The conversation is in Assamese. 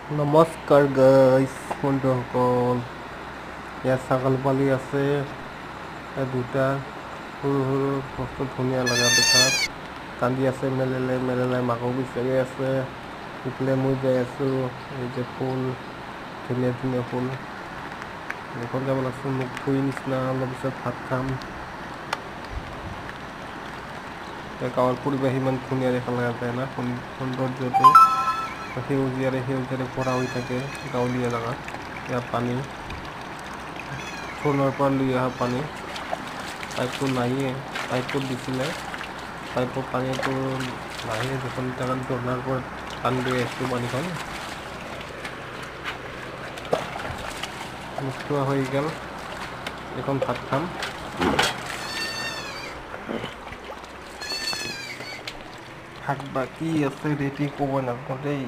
নমস্কাৰ গাইস, বন্ধুসকল। ইয়াত ছাগল পোৱালি আছে দুটা, সৰু সৰু, বস্তু ধুনীয়া লগা দেখাত। কান্দি আছে, মেলেলাই মেলেলাই মাকক বিচাৰি আছে। ইফালে মই যাই আছোঁ। এই যে ফুল, ধুনীয়া ধুনীয়া ফুল। এখন যাব লাগছে মুখ ধুই নিচিনা, অলপ পিছত ভাত খাম। গাঁৱৰ পৰিৱেশ ইমান ধুনীয়া দেখা লগা যায় না, সৌন্দৰ্যটো সেউজীয়াৰে সেউজীয়াৰে ভৰা হৈ থাকে গাঁৱলীয়া জেগাত। ইয়াত পানী ফোনৰ পৰা লৈ অহা পানী, পাইপটো নাইয়ে। পাইপত দিছিলে, পাইপৰ পানীটো নাহে দেখোন। তাৰ ঝৰ্ণাৰ পৰা টানি লৈ আহিছোঁ পানীখন। মুখ ধোৱা হৈ গ'ল, এখন ভাত খাম। শাক বা কি আছে ৰেডি ক'ব নাজানো দেই।